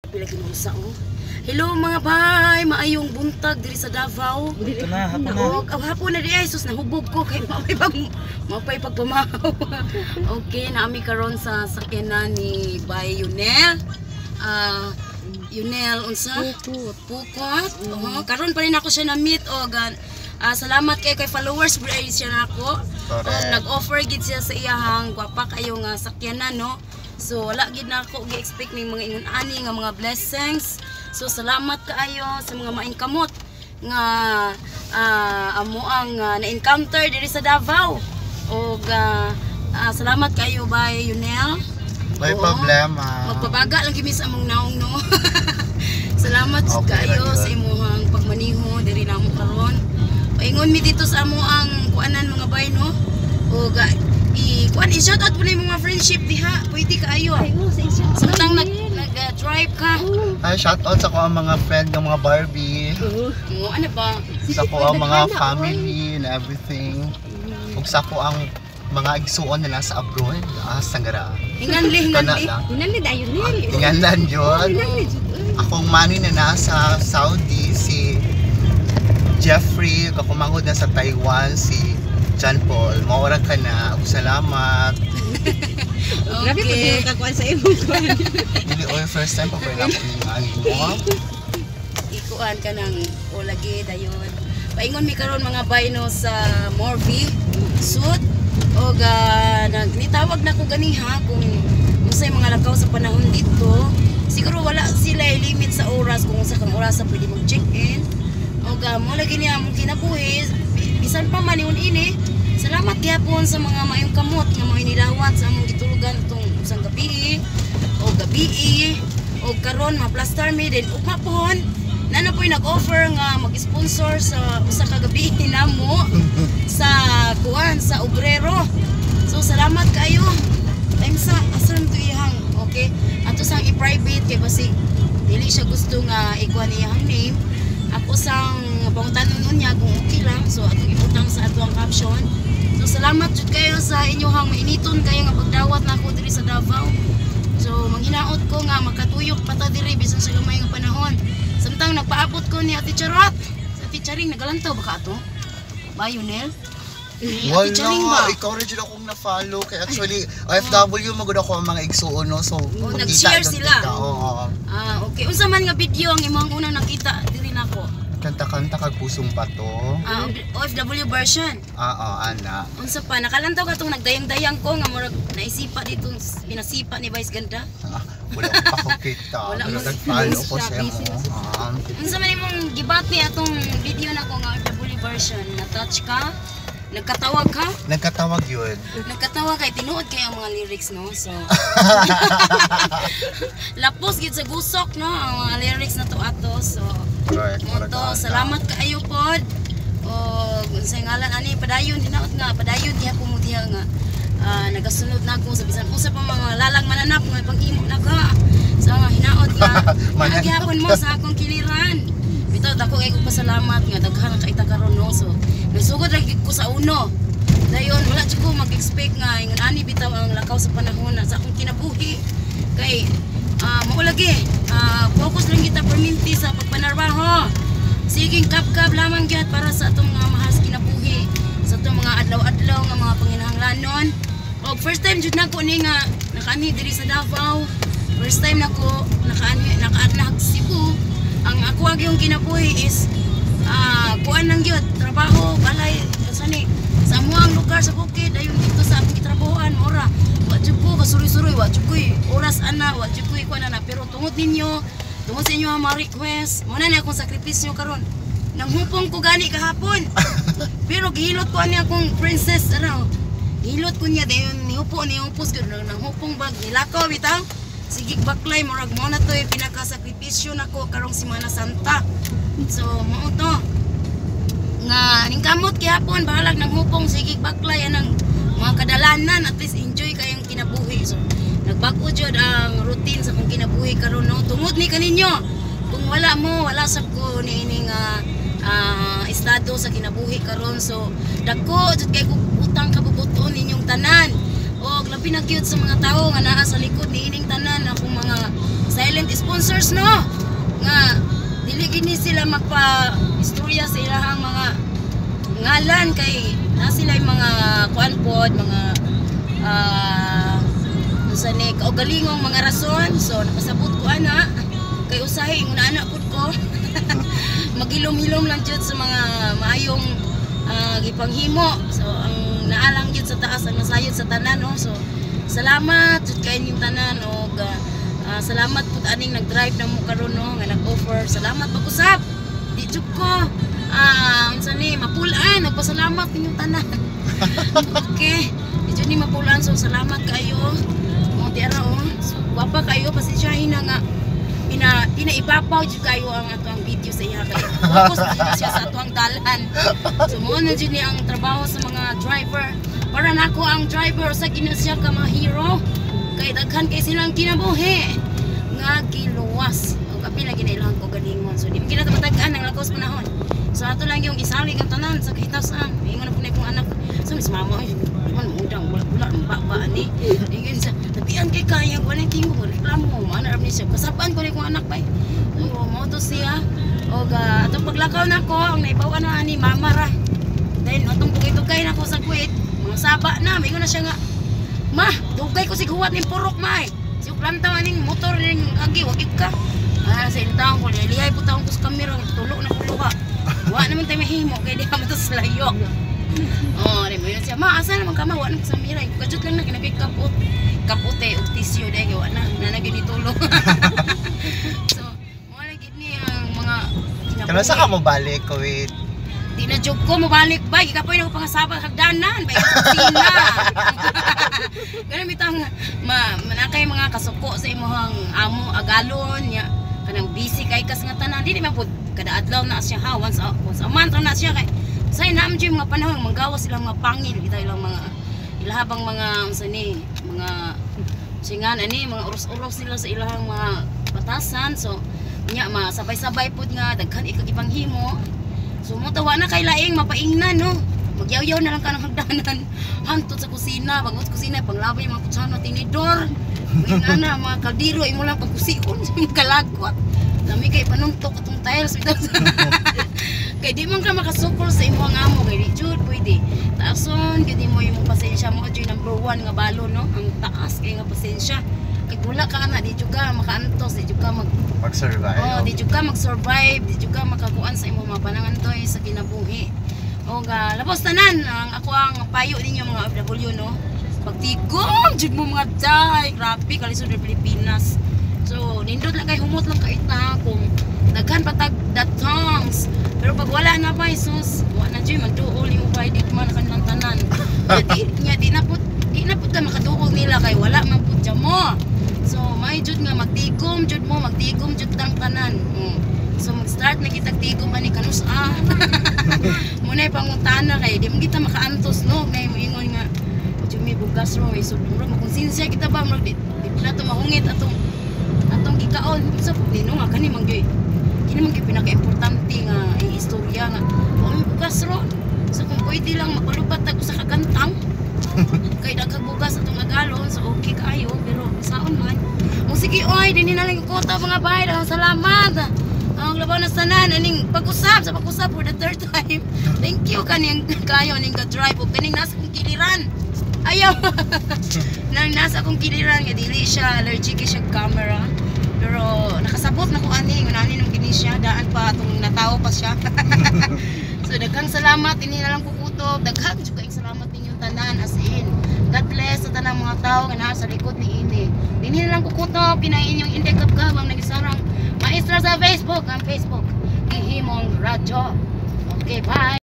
Pila kinusa oh. Hello mga bay, maayong buntag diri sa Davao. Dito na, hapon na. Og oh, hapon na di ay, sus, nahubog ko kay maupay pagpamahaw. Okay, naami karon sa sakyanan ni Bay Yunel. Ah, Yunel unsa? Pukot. Pukot. Oo, karon pa rin ako siya na-meet og salamat kay kay followers bro ay siya nako. Correct. Og nag-offer gid siya sa iyahang gwapa kayo nga sakyanan, no. So wala gid na ako gi-expect ning mga ingon ani nga mga blessings. So salamat kaayo sa mga maing kamot nga amo ang na-encounter diri sa Davao. Og salamat kayo, Bay Yunel. May Oo. problema. Magpabaga lang kimi sa among naong, no. Salamat Okay, kaayo ra gyud. Sa imuhang pagmaniho diri namo karon. Paingon mi dito sa amo ang kuanan, mga bay, no. Og i kuan, i shout out po na yung mga friendship diha. Pwede kaayo. Ay, oh, sa isya. Samtang nag nag drive ka. Ay, shout out sa ko ang mga friend ng mga Barbie. Oo. Mo ano ba? Sa ko ang mga family and everything. Ug sa ko ang mga igsuon nila sa abroad. Ah, sanggara. Hinganli, Kana hinganli. lang. Hinanli dayon nil. Tinganlan yun. Hinanli jud. Oy. Akong manoy na nasa Saudi, si Jeffrey, ug akong manghod na sa Taiwan, si John Paul. Maura ka na. Ug salamat. Grabe po Okay. yung kakuan sa imong kuan. Dili, oy, first time pa pa na ako ning ani mo. Ikuan ka ng o lagi dayon. Paingon mi karon, mga bay, no, sa Morbi Sud og nitawag na ko ganiha kung unsay mga lakaw sa panahon dito. Siguro wala sila limit sa oras kung unsa kang oras pwede mag check-in. Og mo lagi niya among kinabuhi bisan pa man ingon ini. Salamat gyapon sa mga maayong kamot nga mga inilawat sa among gitulugan atong usang gabi o gabi o karon ma-plaster mi din ugma pohon nana po'y nag-offer nga mag-sponsor sa usa ka gabi namo sa kuan sa Obrero. So salamat kayo. Time sa asa to iyang, okay. Ato sang i-private kay basig dili siya gusto nga ikuan iyang name. Ako sang pangutanon niya kung okay lang. So atong ibutang sa ato ang caption. So salamat jud kayo sa inyong mainiton kayo nga pagdawat nako diri sa Davao. So manghinaot ko nga makatuyok pa ta diri bisan sa gamay nga panahon. Samtang nagpaabot ko ni Ate Charot. Sa Ate Charing nagalantaw ba ka ato? Ba Yunel? Ni Ate Charing ba? Wala, ikaw rin jud akong na-follow. Kaya actually, OFW magud ako ang mga igsuon, no? So, Oh, magkita nag-share doon sila. kita. Oo. Ah, okay. Unsa man nga video ang imong unang nakita diri nako? Kanta-kanta kag pusong bato. Ah, OFW version. Ah, oh, ana. Unsa pa nakalantaw ka tong nagdayang-dayang ko nga murag naisipa dito pinasipa ni Vice Ganda? Ah, wala pa ko kita. Wala Pero mo- nag-follow ko Busy siya siya, mo. busy. Ah, Unsa man imong gibati atong video nako nga OFW version? Na touch ka? Nagkatawag ka? Nagkatawag yun. Nagkatawa kay tinuod kay ang mga lyrics, no. So lapos gid sa gusok, no, ang mga lyrics na to ato. So Correct. mo to, salamat kaayo pod. Og unsay ngalan ani, padayon, hinaot nga padayon gihapon mo diha nga nagasunod na ako sa bisan usa pa mga lalang mananap nga pag-imo na ka. So nga hinaot nga Mananap. gihapon mo sa akong kiliran. Bitaw dako kay ko pasalamat nga daghan ang kaita karon, no. So nagsugod ra gid ko sa uno. Dayon wala jud ko mag-expect nga ingon ani bitaw ang lakaw sa panahon na sa akong kinabuhi. Kay mao lagi, focus lang kita perminti sa pagpanarbaho. Siging kap-kap lamang gyud para sa atong mga mahal sa kinabuhi, sa atong mga adlaw-adlaw nga mga panginahanglanon. Og first time jud nako ni nga nakaanhi diri sa Davao. First time nako nakaanhi nakaadlak Cebu. Ang ako yung kinabuhi is kuan lang gyud, trabaho, balay, sani sa amuang lugar sa bukid, dayon dito sa akong gitrabahoan. Mora wa jud ko kasuroy-suroy, wa jud koy oras ana, wa jud koy kuan ana, pero tungod ninyo, tungod sa inyo ang mga request mo na ni akong sakripisyo karon. Nanghupong ko gani kahapon pero gihilot ko ani akong princess, ano, gihilot ko niya, dayon nihupo nihupos gud nang nanghupong bag nilakaw bitaw sige baklay. Murag mo na to'y pinakasakripisyo nako karong Simana Santa. So mao to nga ning kamot gihapon, bahalag nang hupong, sige baklay anang mga kadalanan, at least enjoy kayong kinabuhi. So nagbag-o jud ang routine sa akong kinabuhi karon, no, tungod ni kaninyo. Kung wala mo, wala sab ko niini nga estado sa kinabuhi karon. So dako jud kay kog utang kabubuton ninyong tanan og labi na gyud sa mga tawo nga naa sa likod niining tanan, akong mga silent sponsors, no, nga dili gini sila magpa istorya sa ilahang mga ngalan kay na sila yung mga kuan pod, mga unsa ni, kaugalingong mga rason. So nakasabot ko ana kay usahay ingon ana pud ko, magilom-hilom lang jud sa mga maayong gipanghimo. So ang naalang jud sa taas ang nasayod sa tanan, no. So salamat jud kay inyong tanan og salamat pud aning nag-drive na mo karon, no, nga nag-offer. Salamat pag-usap. Di jud ko unsa ni, mapulaan nagpasalamat ninyong tanan. Okay, di jud ni mapulaan. So salamat kayo mo di ara oh. So gwapa kayo, pasensyahin na nga pinaibabaw jud kayo ang ato ang video sa iya kay focus jud siya sa ato ang dalan. So mo na jud ni ang trabaho sa mga driver. Para nako ang driver sa gina siya ka mga hero kay daghan kay silang kinabuhi nga giluwas ug apil na ginailangan ko galingon. So di man gina matag-an ang lakos panahon. So ato lang yung isalig ang tanan sa kahitasan. Ingon na po na akong anak. So mis mama, ay man mudang wala wala ang baba ni. Ingon sa tabian kay kaya wala tingo reklamo mana ra ni siya. Kasabaan ko ni akong anak bay. So mo to siya. Og atong paglakaw nako ang naibaw na ani mama ra. Then atong dugay-dugay na ko sa Kuwait, mga saba na, mingon na siya nga, "Ma, dugay ko sig huwat ning purok, ma. Eh. Si planta ning motor ning agi wag ka." Ah, sa intang ko liyay po taon ko sa kamera, tulo na ko luha. Wa naman tayo mahimo kay di man to sa layo. Oh, di mo yun siya. "Ma, asa naman ka, ma? Wa na ko sa mira. Kajut lang na kinagay kapot. Kapote ug tissue dahil wa na na na ginitulong." So, mo na gid ni ang mga Kano sa ka mo balik, Kuwait? Di na jud ko mobalik ba, gikapoy na ko pangasabag hagdanan, ba kusina. Ganun bitang ma manakay mga kasuko sa imong amo agalon nya kanang busy kay kas nga tanan, dili man pud kada adlaw na siya ha, once a month na siya kay say naam jud mga panahon manggawas silang mga pangil kita ilang mga ilahabang mga unsa ni, mga singan ani, mga uros-uros nila sa ilahang mga batasan. So nya masabay-sabay pud nga daghan ikag himo. So mo tawa na kay laing mapaingnan, no. Magyawyaw na lang ka ng hagdanan. Hantod sa kusina, bagot kusina panglabay yung mga kutsara, tinidor. Nga na mga kaldero imo lang pagkusion sa mga kalagwat. Lami kay panuntok atong tiles bitaw. Kay di man ka makasukol sa imong amo kay di jud pwede. Taason gyud mo imong pasensya mo jud, number one nga balo, no. Ang taas kay nga pasensya. Kay wala ka na, di jud ka makaantos, di jud ka mag Mag-survive. Oh, di jud ka mag-survive, di jud ka makakuan sa imong mga panangandoy sa kinabuhi. O ga, labos tanan ang ako ang payo ninyo mga OFW, no. Pagtigom jud mo mga day, grabe kalisod sa Pilipinas. So, nindot lang kay humot lang kaita kung daghan pa tag datongs. Pero pag wala na pa sus, wa na jud magduol mo pa, di man kanilang tanan. Nya di nya di na pud ka makaduol nila kay wala man pud mo. So, may jud nga magtigom jud mo, magtigom jud tang tanan. So mag-start na kitag tigom ani kanus ah. Muna pangutana kay di man kita makaantos, no, kay moingon nga jud may bugas ro eh. So murag makonsensya kita ba, murag di na to mahungit atong atong gikaon sa nino nga kani man gyud kini man gyud pinaka-importante nga istorya nga wa may bugas ro. So kung pwede lang magpalubat tag usa ka gantang kay daghang bugas atong agalon, so okay kaayo, pero saon man o sige oy, dinhi na lang ko mga bay. Daghang salamat ang labaw na sanan aning pag-usap sa pag-usap for the third time. Thank you kaning kayo ning ga-drive ug kaning nasa kong kiliran. Ayaw nang nasa akong kiliran nga dili siya allergic siya camera, pero nakasabot na ko ani ngunani nang kini siya daan pa atong natawo pa siya. So daghang salamat, ini na lang kukutob. Daghang jud kaayong salamat ninyong tanan, as in God bless sa tanang mga tao nga naa sa likod ni ini. Dinhi na lang kukutob kinain inyong Inday Kabkab, ang nagisarang maestra sa Facebook, ang Facebook gihimong radyo. Okay, bye.